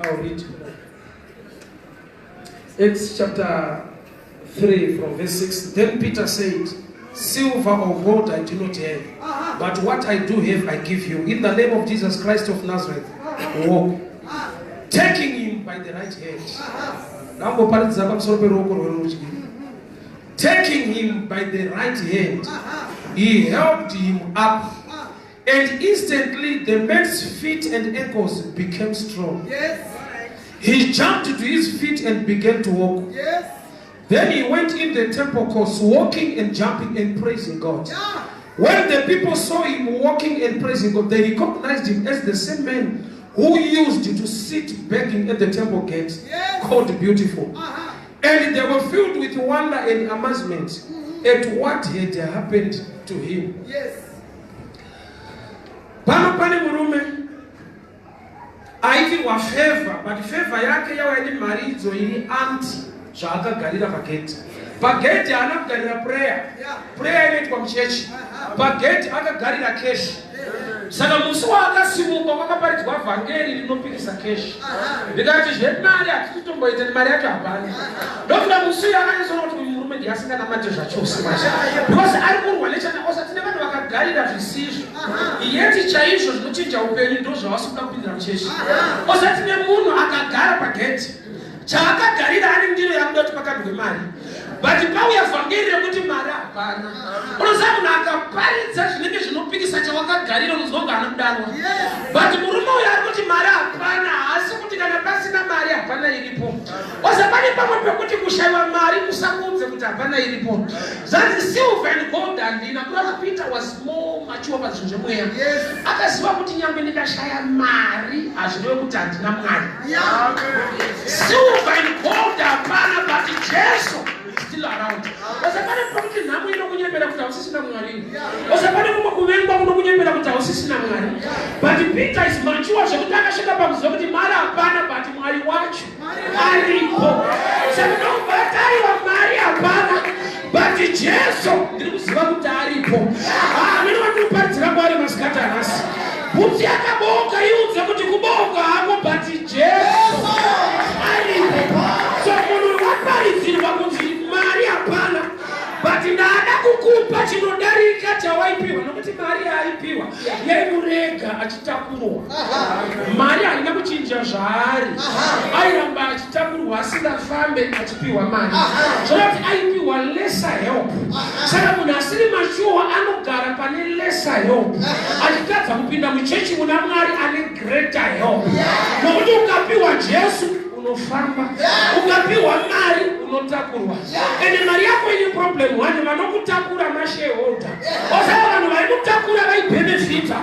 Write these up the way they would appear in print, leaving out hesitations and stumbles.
I'll read. Acts chapter 3 from verse 6. Then Peter said, "Silver or gold I do not have, but what I do have I give you. In the name of Jesus Christ of Nazareth, walk." Taking him by the right hand. Ndamboparidza pamusoro peruoko rwerudyi. Taking him by the right hand, he helped him up. And instantly the man's feet and ankles became strong. He jumped to his feet and began to walk. Then he went in the temple courts, walking and jumping and praising God. When the people saw him walking and praising God, they recognized him as the same man who used to sit begging at the temple gate, called Beautiful. And they were filled with wonder and amazement at what had happened to him. Pano pane murume aitirwa favor, but favor yake yauya nemharidzo iri anti zvaakagarira pageti. Pageti haana kugarira prayer. Prayer inoitwa muchechi. Pageti akagarira cash. Saka musi waakasimuka kwakaparidzwa vhangeri rinopikisa cash, ndikati zvemari hatisi mari yacho hapana. Ndokuda musi uyu akanyatsoona kuti uyu murume ndiasinganamate zvachose manje, because ari kurwa nechana osa. Tine vanhu vakagarira zvisizvo yeti chaizvo zvinochinja upenyu, ndo zvavasi kuda kupindira muchechi. Osa tine munhu akagara pageti, chaakagarira ane ndiro yakuda kuti pakandwe mari, but pauya vhangeri rekuti mari hapana. Unoziva, munhu akaparidza zvinenge zvinopikisa chawakagarira, unozwa kunge haana kudanwa. But murume uyu ari kuti mari hapana, haasi kuti kana pasina mari hapana iripo. Oza pane pamwe pekuti kushayiwa mari kusakuudze kuti hapana iripo. Zvanzi, "Silver and gold handina." Kuda kuti Peter was more mature pazvinhu zvemweya. Akaziva kuti nyangwe ndikashaya mari, hazvirevi kuti handina Mwari. Silver and gold hapana, but Jesu is still around. Oza pane pekuti nhamo inokunyepera kuti hausisina Mwari. Oza pane kumwe kuvengwa kunokunyepera kuti hausisina Mwari. But Peter is mature zvekuti akasvika pakuziva kuti mari hapana, but Mwari wacho aripo. Saka ndobva taiwa, mari hapana, but Jesu ndiri kuziva kuti aripo. Amene vandinoparidzira kwaari masikati anhasi, bhutsi yakaboka, iudze kuti kuboka hako, but Jesu aripo. So munhu waparidzirwa kunzi mari hapana, but ndada kukupa chinodarika chawaipiwa, nokuti mari yaaipiwa yaimurega achitakurwa. Mari haina kuchinja zvaari. Airamba achitakurwa asingafambe achipiwa mari, zvoreva kuti aipiwa lesser help. Saka munhu asiri mature anogara pane lesser help, achitadza kupinda muchechi muna Mwari ane greater help, nokuti ukapiwa Jesu unofamba, ukapiwa mari unotakurwa. Ende mari yako ine problem one: vanokutakura mashareholder. Osaka vanhu vaimutakura vaibhenefita,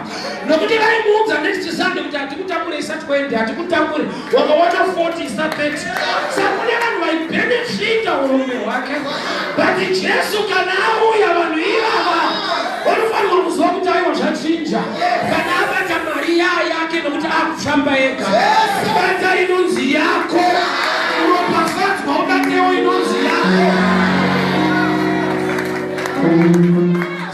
nokuti vaimuudza next Sunday kuti hatikutakure, isa 20, hatikutakure, wakawana 40, isa 30. Saka kune vanhu vaibhenefita urombe hwake. But Jesu kana auya, vanhu ivava vanofanirwa kuziva kuti aiwa, zvachinja kana abata mari yaa yake, nokuti akufamba ega. Bata inonzi yako, uropafadzwa, ubatewo inonzi yako.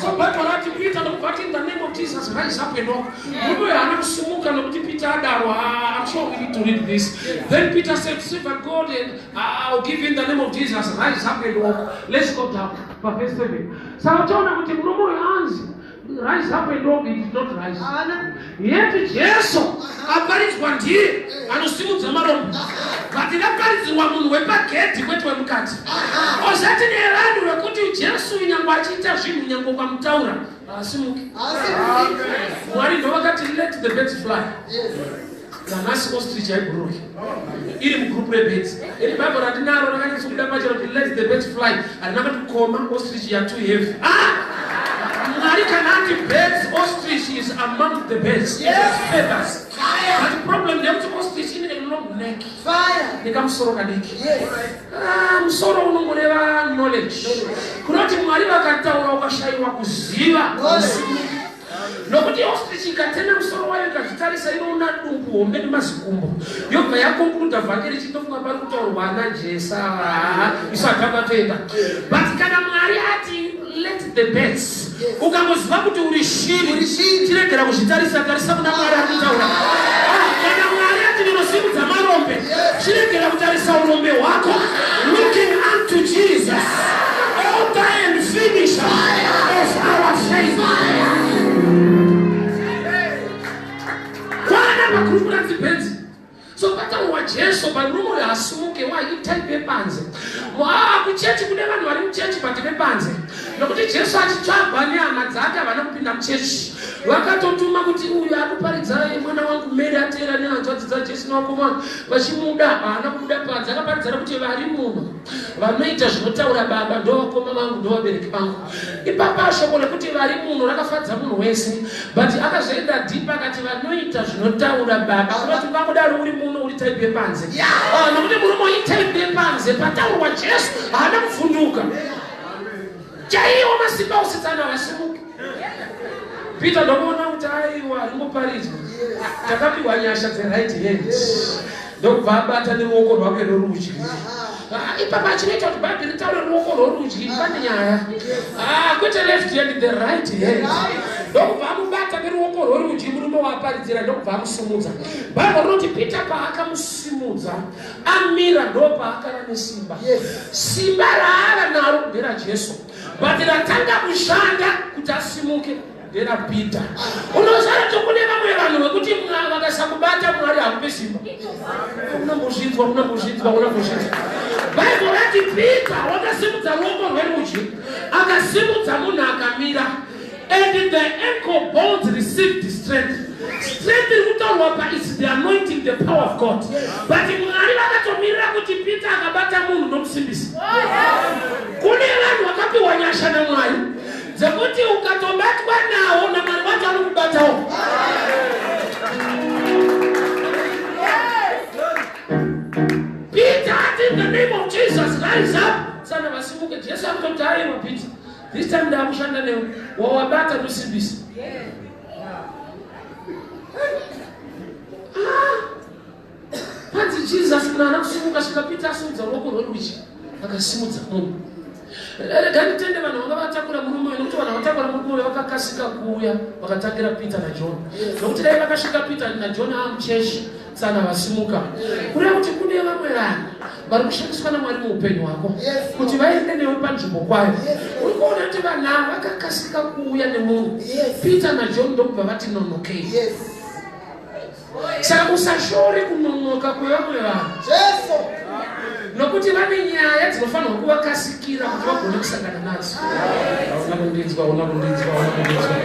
So Bible rati Peter ndokubva, "In the name of Jesus, rise up and walk." Murume uyu haana kusimuka nokuti Peter adaro. Ah, I'm sure we need to read this. Then Peter said, "Silver and gold and I'll give you. In the name of Jesus, rise up and walk." Let's go down paverse 7. Saka uchaona kuti murume uyu anzi rise up and walk, he did not rise. Haana. Yeti Jesu aparidzwa ndiye anosimudza marombo, but raparidzirwa munhu wepagedhi, kwete wemukati. Ozati nevanhu vekuti Jesu nyange achiita zvinhu, nyange ukamutaura, haasimuki. Haasi. Mwari ndo vakati, "Let the birds fly." Nanhasi ostrich haibhuruki, iri mugroup rebirds. Iri Bhaibheri randinaro rakanyatsokuda pachero kuti "Let the birds fly", harina kuti comma ostrich ya too heavy. Ah! Mwari kana ati birds, ostrich is among the birds. Feathers. But problem ndeyekuti ostrich ine a long neck Fire. nekamusoro kadiki. Ah, musoro unongoreva knowledge. Kunoti Mwari vakataura, ukashayiwa kuziva, Knowledge. nokuti ostrich ikatema musoro wayo ikazvitarisa, inoona dumbu hombe nemazikumbo, yobva yaconcluda vhangeri chindofunga pari kutaurwa ana Jesa isu hatakatoenda. But kana Mwari ati "Let the birds", ukangoziva kuti uri shiri, Uri shiri. chiregera kuzvitarisa, tarisa kuna Mwari ari kutaura. Ah, kana Mwari ati ndinosimudza marombe. kutarisa urombe hwako, looking unto Jesus, author and finisher of our faith. Kwana pakurukura dzipenzi. So pataurwa Jesu pamurume uyo asimuke why itype yepanze. Kuchechi kune vanhu vari muchechi but vepanze. Nokuti Jesu achitsvagwa nehama dzake havana kupinda muchechi. Vakatotuma kuti uyu akuparidza mwana wangu Mary ateera nehanzvadzi dzaJesu nevakoma vachimuda, haana kubuda panze. Akaparidzana kuti vari muno vanoita zvinotaura baba ndovakoma vangu ndovabereki vangu. Ipapa shoko rekuti vari muno rakafadza munhu wese, but akazoenda deep akati vanoita zvinotaura baba. Kunoti ungangodaro uri muno uri type yepanze. Nokuti murume itype yepanze, pataurwa Jesu haana kuvhunduka. Chaiwo masimba usitsana vasimuke. Peter ndokuona kuti aiwa ringoparidzwa, takapiwa nyasha dzeright hand, ndokubva abata neruoko rwake rworudyi. Ipapa chinoita kuti Bhaibheri ritaure ruoko rworudyi pane nyaya, kwete left hand, the right hand. Ndokubva amubata neruoko rworudyi murume waaparidzira, ndokubva amusimudza. Bhaibheri rinoti Peter paakamusimudza amira, ndopaakava nesimba. Simba raava naro nderaJesu, but ratanga kushanda kuti asimuke nderaPeter. Unoziva kuti kune vamwe vanhu vekuti vakasakubata Mwari hakupe simba. Unambozvinzwa, unambozvinzwa, unambozvinzwa. Bhaibheri rati Peter wakasimudza ruoko rwerudyi, akasimudza munhu akamira, and the ankle bones received strength. Strength iri kutaurwa pa is the anointing, the power of God. But Mwari vakatomirira kuti Peter akabata munhu nomusimbisa. Kune vanhu vakapiwa nyasha naMwari dzekuti ukatobatwa nawo naMwari wacho anokubatawo. Peter ati, "In the name of Jesus, rise up." Sana vasimuke. Jesu akutoti aiwa Peter, this time ndakushanda newe, wawabata ndosimbisa. Panzi Jesus munhu haana kusimuka svika Peter asimudza ruoko rwerudyi, akasimudza munhu. Rega nditende vanhu vanga vatakura murume uyu, nokuti vanhu vatakura murume uyu vakakasika kuuya vakatangira Peter naJohn, nokuti dai vakasvika Peter naJohn amuchechi tsana vasimuka. Kureva kuti kune vamwe vanhu vari kushandiswa naMwari muupenyu hwako kuti vaende newe panzvimbo kwayo. Uri kuona kuti vanhu ava vakakasika kuuya nemunhu, Peter naJohn ndokubva vati nonokei. Saka usashore kunonoka kwevamwe vanhu, nokuti vane nyaya dzinofanirwa kuvakasikira kuti vagone kusangana nadzo. Hauna kundinzwa, hauna kundinzwa, hauna kundinzwa.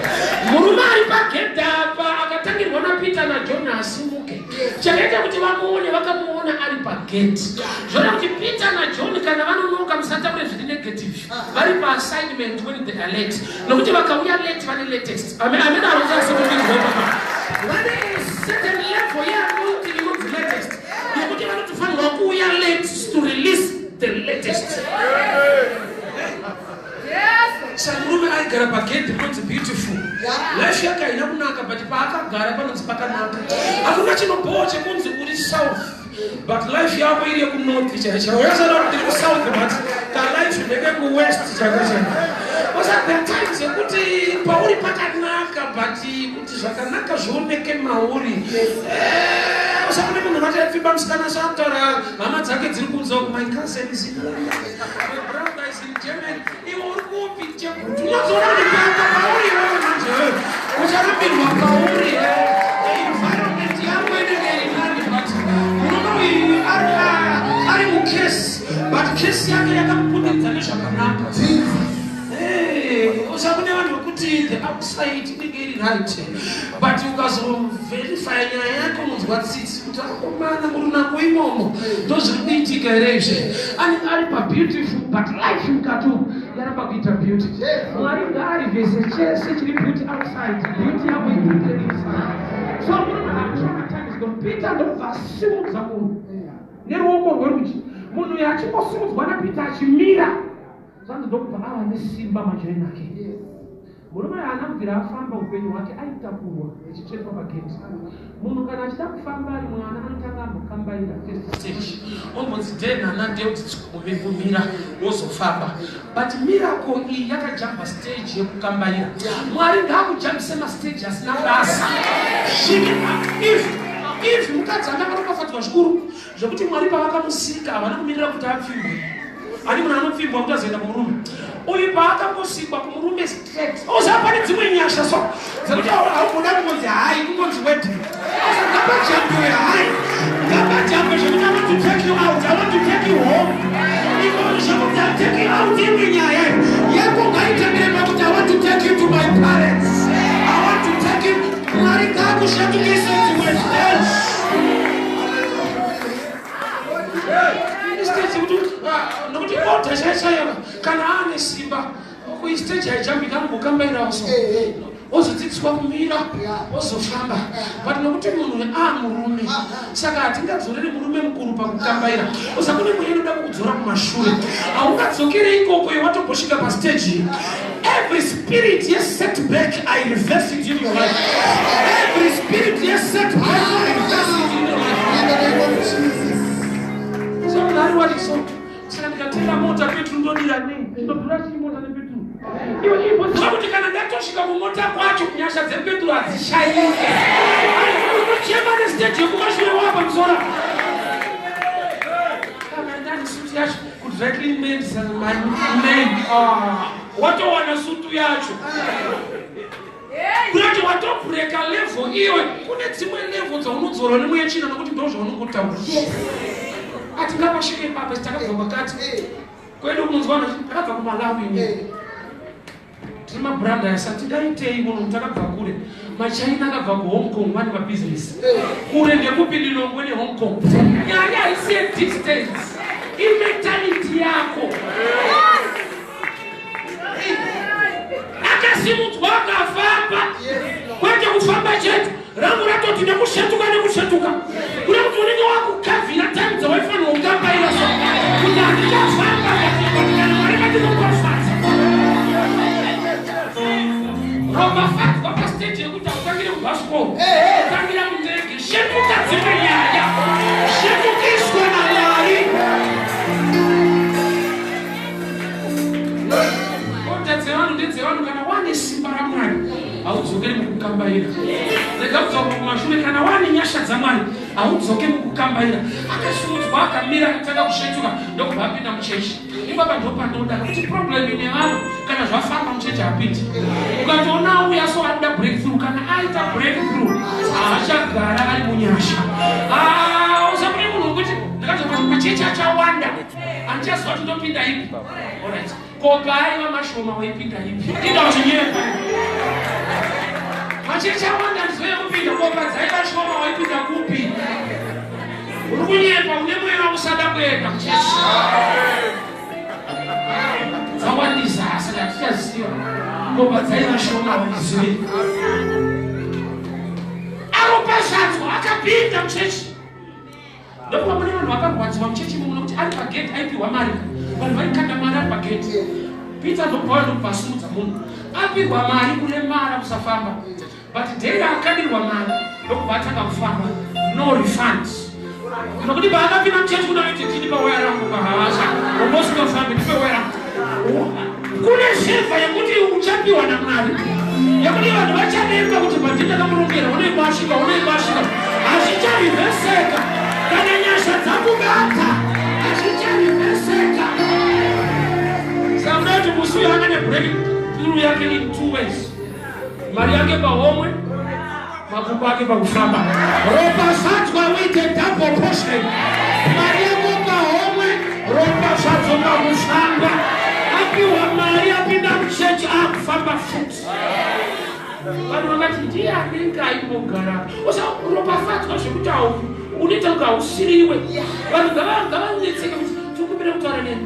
Murume ari pagedhi apa akatangirwa naPeter naJohn asimuke. Chakaita kuti vamuone, vakamuona ari pagedhi. Zvoreva kuti Peter naJohn kana vanonoka, musataure zviri negative, vari paassignment when they are late, nokuti vakauya late vane latest. Amen, amen. Arozasokundinzwa papa, vane certain level yeanointing inonzi latest, yekuti vanotofanirwa kuuya late to release the latest. Saka murume aigara pagedhi rinonzi Beautiful, life yake haina kunaka, but paakagara panonzi pakanaka. Hakuna chinobhowa chekunzi uri south but life yako iri yekunorth chaicho. Uyazana kuti ndiri kusouth but kalife ndeke kuwest chako chako. Osa there are times yekuti pauri pakanaka, but kuti zvakanaka zvioneke mauri, usakune munhu unoti aipfimba musikana saakutaura hama dzake dziri kunze uku, "My cousin is in London, my brother is in Germany." Iwe uri kupi? Chekuti unozoona kuti pamba pauri iwewe manje wewe ucharambirwa pauri. Environment yako inenge iri nani, but murume uyu ari mukesi, but kesi yake yakamupundidza nezvakanaka. Usakune vanhu vekuti the outside inenge iri right, but ukazoverifya nyaya yako unonzwa tsitsi kuti akomana murunako imomo ndozviri kuitika here izvi? Anenge ari pabeautiful, but life mukati umu yaramba kuita beauty. Mwari ngaarivhese chese chiri beauty outside, beauty yako ibudire inside. So murume atraumatized. Peter ndobva asimudza munhu neruoko rwerudyi. Munhu uyu achingosimudzwa naPeter achimira, zvanzi ndokubva ava nesimba majoini ake. Murume haana kubvira afamba upenyu hwake, aitakurwa achitsvetwa pageti. Munhu kana achida kufamba ari mwana anotanga ambokambaira first stage, ombonzi dhenhana ndeuti kumira, wozofamba. But miracle iyi yakajamba stage yekukambaira. Mwari ngaakujambise mastage asina basa. Svike if mukadzi anga akaropafadzwa. Akaropafadzwa zvikuru zvekuti Mwari pavakamusika havana kumirira kuti apfimbwe. Ani munhu anopfimbwa kuti azoenda kumurume. Uyu paakangosikwa kumurume straight. Oza pane dzimwe nyasha so dzekuti haugoda kungonzi hai, kungonzi wedding. Oza ngapajambwe hai, ngapajambwe zvekuti I want to take you out, I want to take you home. Iko zvekuti I take you out imwe nyaya yako ngaitangire pakuti I want to take you to my parents. I want to take you. Mwari ngaakushandukise dzimwe steps. Stage kuti nokuti order chaichaiyo kana aane simba kuistage haijambika, anongokambairawo so, ozodzidziswa kumira, ozofamba. But nokuti munhu aamurume, saka hatingadzoreri murume mukuru pakukambaira. Oza kune mweya inoda kukudzora kumashure, haungadzokere ikoko iwe watombosvika pastage. Every spirit yesetback, I reverse it in your life. Every spirit yesetback, I reverse it in your life. In the name of Jesus. So munhu ari wati so, saka ndikatenga mota, petrol ndodira nei? Ndinodhura chii mota nepetrol? Iwe imboziva kuti kana ndatosvika mumota kwacho, nyasha dzepetrol hadzishayike. Unochema nestage yekumashure wapa musoro. Kana ndani suti yacho kudry clean, watowana sutu yacho, kurati watobreaka level iwe. Kune dzimwe level dzaunodzorwa nemweya china, nokuti ndo zvaunongotaura. Atingapasvike ipapa takabva pakati kwedu kunonzwa vanhu vachiti, "Takabva kuMalawi, tiri mabranda asa, tingaitei muno? Takabva kure." MaChina akabva kuHong Kong, vane mabhizinesi kure. Ndekupi Lilongwe neHong Kong? Nyaya haisi yedistance, imentality yako. Akasimudzwa akafamba, kwete kufamba chete, rangu ratoti nekusvetuka, nekusvetuka, kuda kuti unenge wakukavhira time dzawaifanirwa kukambaira, so kuti handichafamba, but kana Mwari vatinokwafadza, ropafadzwa pastage yekuti hautangire kubhasikoro, tangira mundege. Shetuka dzimwe nyaya, shetukiswa naMwari. Order dzevanhu ndedzevanhu. Kana wane simba raMwari, haudzokeri mukukambaira. Rega kudzoka kumashure. Kana wane nyasha dzaMwari, haudzoke mukukambaira. Akasimudzwa, akamira, akatanga kusvetuka, ndokubva apinda muchechi. Ipapa ndo panoda, nokuti problem ine vanhu, kana zvafamba muchechi hapindi. Ukatoona auya so anoda breakthrough. Kana aita breakthrough, haachagara ari munyasha. Ah, usakune munhu wekuti ndakazoti machechi achawanda, handichaziva kuti ndopinda ipi. Alright, ko paaiva mashoma waipinda ipi? Inda uchinyepa. Machechi awanda, ndizoye kupinda. Ko padzaiva shoma waipinda kupi? Uri kunyepa, une mweya usada kuenda kuchechi. Dzawandisa, saka hatichaziva. Ko padzaiva shoma waizive? Aropafadzwa, akapinda muchechi. Ndokuva mune vanhu vakarwadziwa muchechi muno, nokuti ari pagate aipiwa mari. Vanhu vaikanda mari ari pagate. Peter ndobva ndobva asumudza munhu apirwa mari, kuremara, kusafamba. But day raakandirwa mari, ndokubva atanga kufamba. No refund, nokuti paakapinda muchechi kuna vaiti, "Tini pawaya rangu pahasha umbosingafambi, ndipe waya rangu." Kune favour yekuti uchapiwa naMwari, yekuti vanhu vachanenga kuti pandindakamurongera, unenge wasvika, unenge wasvika. Hazvicharivheseka kana nyasha dzakubata, hazvicharivheseka. Saka kuda kuti musi uyu anga nebreakthrough yake in two ways: mari yake pahomwe, makumbo ake pakufamba. Ropafadzwa with a double portion. Mari yako pahomwe, ropafadzo pakufamba. Apiwa mari, apinda muchechi, akufamba futi. Vanhu vakati, "Ndiye anenge aimbogara." Usaropafadzwa zvekuti unoita kunge hausiriwe. Vanhu ngavanetseke kuti, "Tokupira kutaura neni,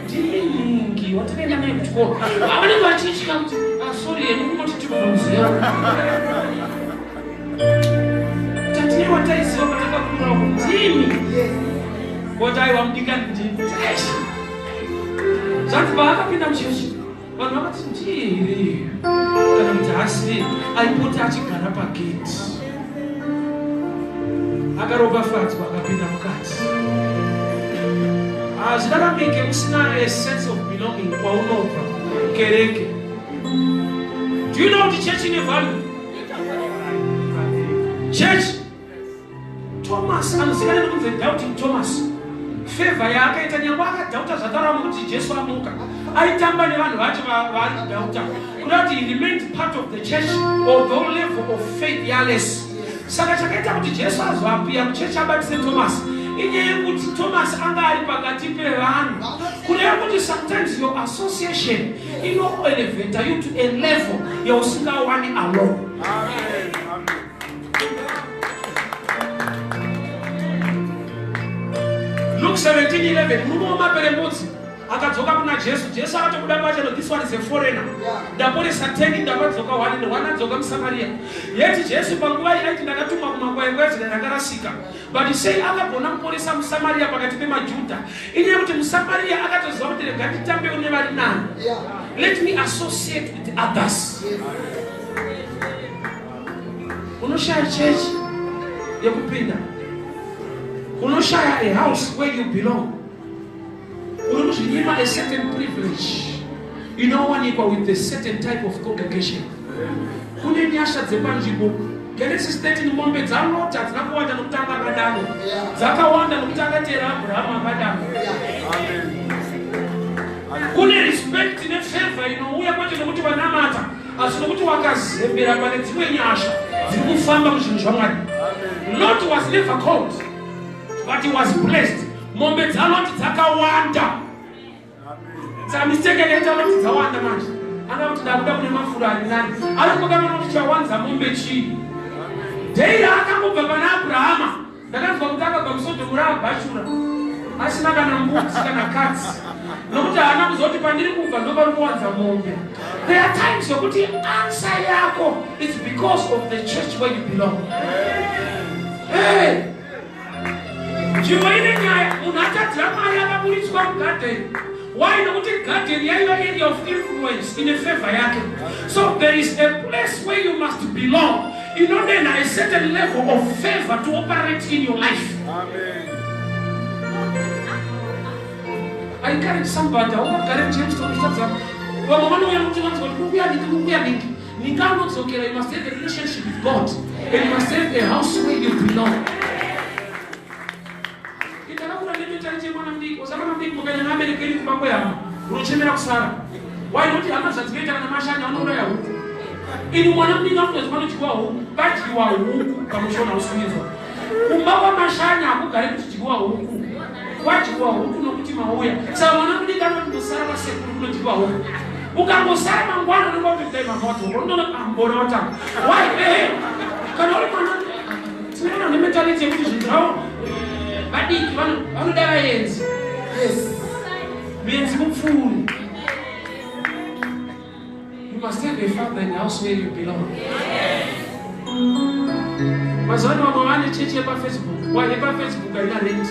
ndimi ningi watakaenda naye kuchikoro." Vanenge vachitya kuti, "Ah, sorry yenu, kungoti tikubvunzira tatine wataiziva patakakurawo, ndimi?" Koti, "Aiwa mudikani, ndimi." Zvanzi paakapinda muchechi, vanhu vakati, "Ndiye here kana kuti haasiri aipota achigara pageti?" Akaropafadzwa, akapinda mukati. Hazviraramike usina a sense of belonging kwaunobva, kereke. Do you know kuti church ine value? Church, Thomas. Thomas anozivikanwa nekunzi Doubting Thomas, favor yaakaita, nyange akadoubta zvataura kuti Jesu amuka, aitamba nevanhu vacho vari kudoubta, kuda kuti he remained part of the church, although level of faith yaless. Saka chakaita kuti Jesu azoappear muchechi abatise Thomas inyaya yekuti Thomas anga ari pakati pevanhu. Kureva kuti sometimes your association inoelevata you to a level yausingawani alone. Amen. Amen. Luke 17:11, murume wemaperembudzi akadzoka kuna Jesu. Jesu akatobuda pacheno, "This one is a foreigner. Ndaporesa 10, ndakadzoka 1, one adzoka muSamaria." Yeti Jesu panguva iyi aiti, "Ndakatumwa kumakwai kwaIsraeri rakarasika." But sei akagona kuporesa muSamaria pakati pemaJudha? Inyaya yekuti muSamaria akatoziva kuti rega nditambewo nevari nani. Let me associate with others. Unoshaya chechi yekupinda, unoshaya a house where you belong, uri kuzvinyima a certain privilege inowanikwa with a certain type of congregation. Kune nyasha dzepanzvimbo. Genesis 13, mombe dzaLoti hadzina kuwanda nokuti anga akadaro, dzakawanda nokuti akateera Abrahamu akadaro. Amen. Kune respect nefavor inouya kwete nokuti vanamata, asi nokuti wakazembera pane dzimwe nyasha dziri kufamba muzvinhu zvaMwari. Lot was never called, but he was blessed. Mombe dzaLoti dzakawanda. Saka mistake yakaita Loti, dzawanda manje anga kuti ndakuda kune mafuro ari nani. Ari kukanona kuti chawanza mombe chii? Day raakangobva pana Abrahama, ndakanzwa kuti akabva muSodhomu raabhashura, asina kana mbudzi kana katsi, nokuti haana kuzoti pandiri kubva ndopari kuwanza mombe. There are times yokuti answer yako is because of the church where you belong. Hey! Nzvimbo ine nyaya. Munhu atadzira Mwari akaburitswa mugadheni. Why? Nokuti gadheni yaiva area of influence ine favor yake. So there is a place where you must belong inonena a certain level of favor to operate in your life. Amen. I encourage somebody, haungagare muJamestown uchitadza. Vamwe vanouya nokuti vanzwa kuti kukuya ningi, kukuya ningi, ningi anodzokera. You must have a relationship with God and you must have a house where you belong. Itakakura nementality yemwana mudiki. Usakana mudiki, mukanyanga aberekeri kumba kwehama, unochemera kusara. Why? Nokuti hama zvadzinoita kana mashanya vanouraya huku. Ini mwana mudiki akutonzi panodyiwa huku, padyiwa huku pamushona usuinzwa. Kumba kwamashanya hakugari kuchidyiwa huku, kwadyiwa huku nokuti mauya. Saka mwana mudiki anoti ndosara kwasekuru kunodyiwa huku. Ukangosara mangwana unonga kuti dai mama wadzoka, unoona ambona watanga. Why? Ehe, kana uri mwana, tinoona nementality yekuti zvinhu zvavo vadiki vanoda vaenzi. Muenzi mupfuuri. You must have a father in the house where you belong. Mazuva ano vamwe vane chechi yepaFacebook. Wa yepaFacebook haina rent,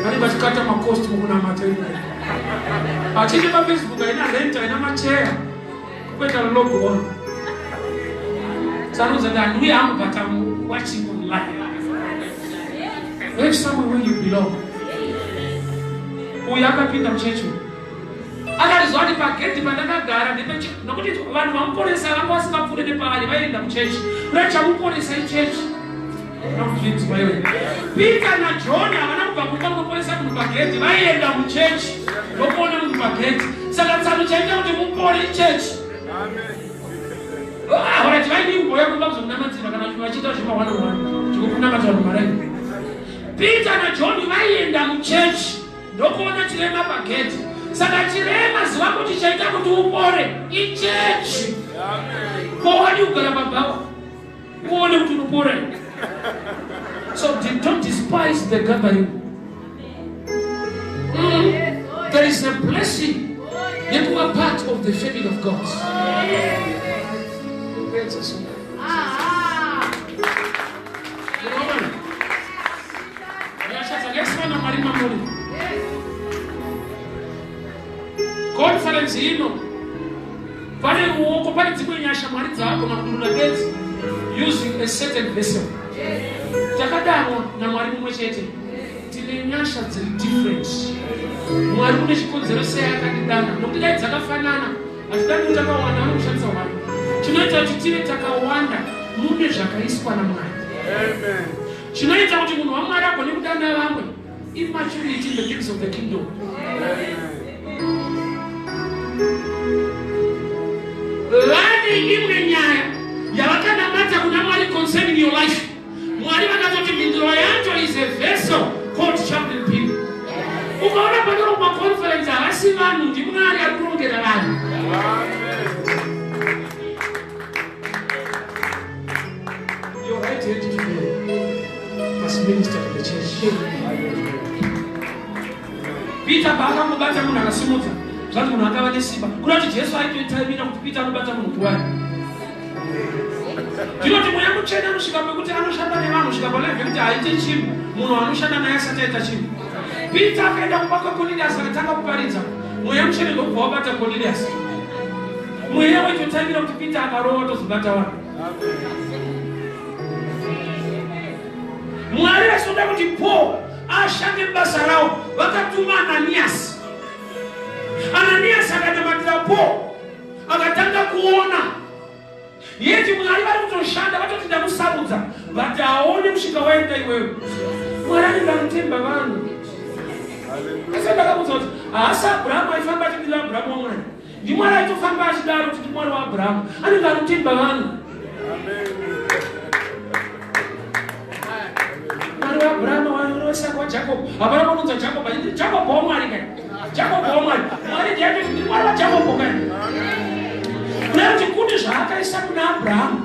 vanenge vachikata macost mukunamata imomo. Achechi yepaFacebook haina rent, haina macheya, kuita log on. Sanonzi handiuye hangu, but I'm watching online. Have somewhere where you belong. Uyu akapinda muchechi akatizwa kuti pagedhi pandakagara ndepeche, nokuti vanhu vamuporesa vanga vasingapfuure nepaari, vaienda muchechi. Kuda chamuporesa ichechi. Nakuzvinzwa iwe. Peter naJohn havana kubva kumba kunoporesa munhu pagedhi, vaienda muchechi ndokuona munhu pagedhi. Saka tsano chaita kuti mupore ichechi. Alright, vaidii kumboya kumba kuzomunamatsira kana vachiita zvima one on one zvekunamatira vanhu maraini? Peter naJohn vaienda muchechi ndokuona chirema pagedhi. Saka chirema, ziva kuti chaita kuti upore ichechi. Ko wadi kugara pabhawa uone kuti unopora? So don't despise the gathering. There is a blessing yekuva part of the family of God. Kupedza so. Munoona? Nyasha dzakaiswa naMwari mamuri. Conference ino pane ruoko, pane dzimwe nyasha Mwari dzaagona kudurura bedzi using a certain vessel. Takadanwa naMwari mumwe chete, tine nyasha dziri different. Mwari une chikonzero sei akatidana, nokuti dai dzakafanana hatidani kuti takawanda vanokushandisa one. Chinoita kuti tive takawanda mune zvakaiswa naMwari. Amen. Chinoita kuti munhu waMwari agone kudana vamwe immaturity in the things of the kingdom. Vane imwe nyaya yavakanamata kuna Mwari concerning your life. Mwari vakatoti mhinduro yacho is a vessel called Chaplain Phiri. Ukaona panorongwa conference havasi vanhu, ndiMwari ari kurongera vanhu. Your right hand today must minister to the church. Peter paakangobata munhu akasimudza zvati munhu akava nesimba kuda kuti Jesu aitoitaimira kuti Peter anobata munhu kuwai. Ndinoti Mweya Mutsvene anosvika pekuti anoshanda nevanhu kusvika palevel yekuti haaite chinhu munhu anoshanda naye asati aita chinhu. Peter akaenda kumba kwaCornelius akatanga kuparidza. Mweya Mutsvene ndokubva wabata Cornelius. Mweya waitotangira kuti Peter akarova tozobata vanhu. Mwari vachizoda kuti Paul ashande basa rawo vakatuma Ananias. Ananias akanamatira Paul akatanga kuona yeti Mwari vari kutoshanda vatoti ndamusarudza vati aone kusvika waenda iwewe. Mwari anenge anotemba vanhu. Asi ndakabudza kuti haasi Abrahamu aifamba achidira Abrahamu waMwari. NdiMwari aitofamba achidaro kuti ndiMwari waAbrahamu. Anenge anotemba vanhu. Mwari waAbrahamu, Mwari waIsaka, waJakobo. Hapana panonzi Jakobo, achiti Jakobo waMwari kai. Jakobo waMwari. Mwari ndiye atoti ndi Mwari waJakobo kai. Kureva kuti kune zvaakaisa kuna Abrahamu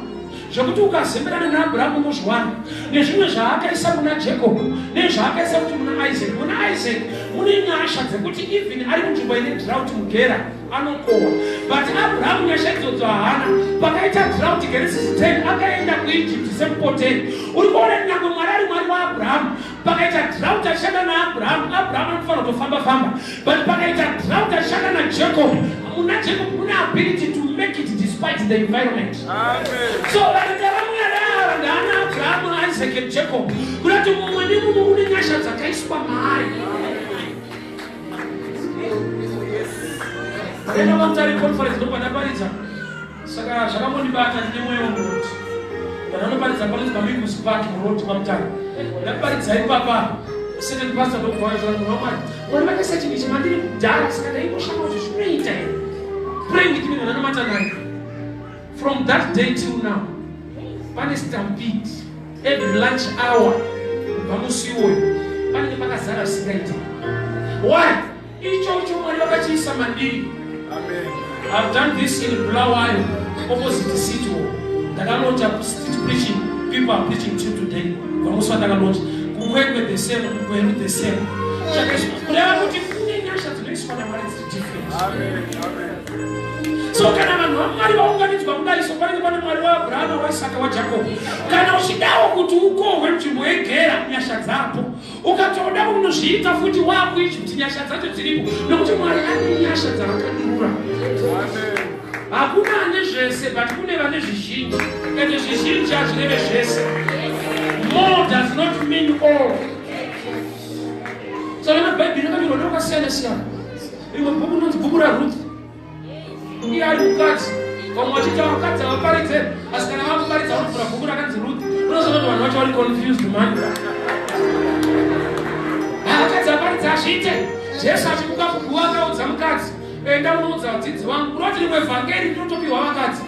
zvekuti ukazemberana naAbrahamu unozviwana, nezvimwe zvaakaisa kuna Jacob, nezvaakaisa kuti muna Isaac. Muna Isaac mune nyasha dzekuti even ari munzvimbo ine drought mugera anokohwa, but Abrahamu nyasha idzodzo haana. Pakaita drought Genesis 10 akaenda kuEgypt semupoteri. Uri kuona nyangwe Mwari ari Mwari waAbrahamu, pakaita drought achishanda naAbrahamu, Abrahamu anofanira kutofamba famba, but pakaita drought achishanda naJacob, muna Jacob mune ability to make it despite the environment. Amen. So varanda vaMwari ava ndaana Abrahamu, Isaac and Jacob, kuda kuti mumwe nemumwe une nyasha dzakaiswa maari. Ndakaenda kwaMutare conference ndopadaparidza, saka zvakambondibata ndine mweya wemuroad. Ndanoparidza panonzi paMigus Park muroad kwaMutare. Ndaparidza ipapa certain pastor ndokubva munhu waMwari, Mwari vakaisa chinhu ichi mandiri kudhara, saka ndaingoshama kuti zvinoita here. Pray with me, vananamata naye. From that day till now pane stampede every lunch hour. Kubva musi iwoyo panenge pakazara zvisingaiti. Why? Ichocho Mwari vakachiisa mandiri. Amen. I've done this in Bulawayo, opposite City Hall. Ndakalauncha street preaching. People are preaching till today. Vamusi vandakalauncha. Kukwekwe the same, kuKweru the same. Chakaiswa kureva kuti kune nyasha dzinoiswa naMwari dziri different. Amen. Amen. So kana vanhu vaMwari vaunganidzwa kudai, so panenge pane Mwari waAbrahama, waIsaka, waJakobo. Kana uchidawo kuti ukohwe nzvimbo yegera, nyasha dzapo. Ukatoda unozviita futi waakuEgypt, nyasha dzacho dziripo, nokuti Mwari ane nyasha dzavakadurura. Amen. Hakuna ane zvese, but kune vane zvizhinji, ende zvizhinji hazvireve zvese. More does not mean all. Saka mabhaibheri akanyorwa nevakasiyana siyana. Rimwe bhuku rinonzi bhuku raRuth. Iye ari mukadzi, vamwe vachiti vakadzi havaparidze, asi kana vakuparidza vanovhura bhuku rakanzi Ruth. Unozoona kuti vanhu vacho vari confused man. Vakadzi havaparidze, hazviite. Jesu achimuka kuguva akaudza mukadzi, enda unoudza vadzidzi vangu. Kureva kuti rimwe vhangeri rinotopiwa vakadzi.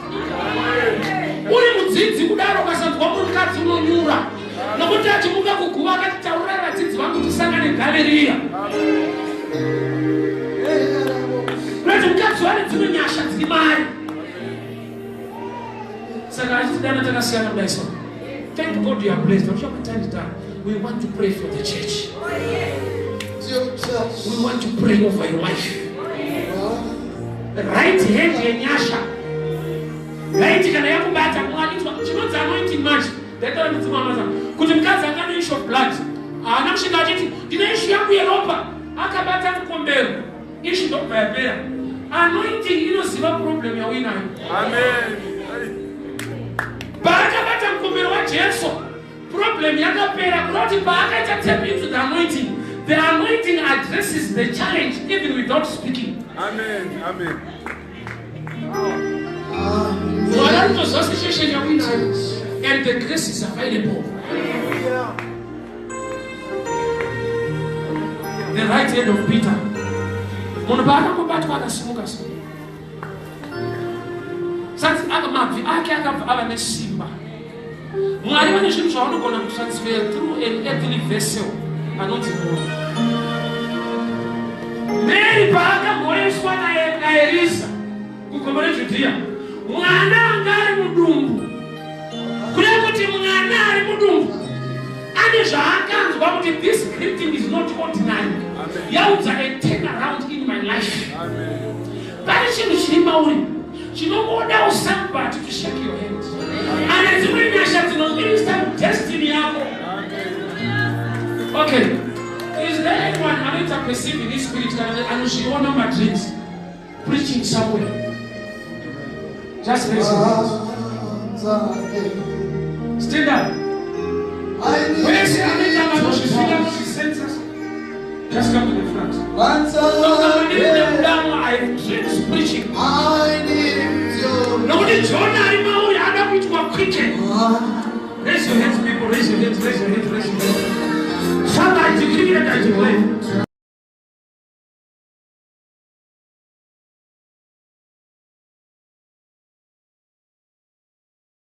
Uri mudzidzi kudaro ukasanzwa mukadzi unonyura, nokuti achimuka kuguva akati taurirai vadzidzi vangu tisangane Galeriya. Kurati mukadzi wane dzimwe nyasha dziri mari. Saka achitidana takasiyana kudai so. Thank God you are blessed. I'm sure time done. We want to pray for the church. We want to pray over your life. Right hand yenyasha. Right kana yakubata Mwari chinonzi anointing manje. Ndaitaura mudzimu wamaza kuti mukadzi anga ane issue of blood. Haana kusvika achiti ndine issue yangu yeropa. Akabata mukombero. Issue ndokubva yapera. Anointing inoziva problem yauinayo. Amen. Paakabata mukombero waJesu, problem yakapera. Kuroti paakaita tap into the anointing, the anointing addresses the challenge even without speaking. Amen. Amen. Mwari anotoziva situation yauinayo, and the grace is available. The right hand of Peter. Munhu paakangobatwa akasimuka so. Sati mabvi ake akabva ava nesimba. Mwari vane zvinhu zvavanogona kutransfer through an earthly vessel anonzi munhu. Mary paakamhoreswa naErisa kugomo reJudhiya, mwana anga ari mudumbu, kureva kuti mwana ari mudumbu ane zvaakanzwa kuti this greeting is not ordinary, yaudza a turn around in my life. Pane chinhu chiri mauri chinongodawo somebody to shake your hand. Ane dzimwe nyasha dzinominista mudestiny yako. Okay, is there anyone anoita perceive in his spirit kana anozviona madreams preaching somewhere? Just raise your hands. Stand up. Wese anoita vanozvifila, anozvisensa, just come to the front. Mudamo, I have dreams preaching, nokuti John ari mauri ada kuitwa quicken. Raise your hands, people. Raise your hands, raise your hands, raise your hands. Father, I decree and I declare.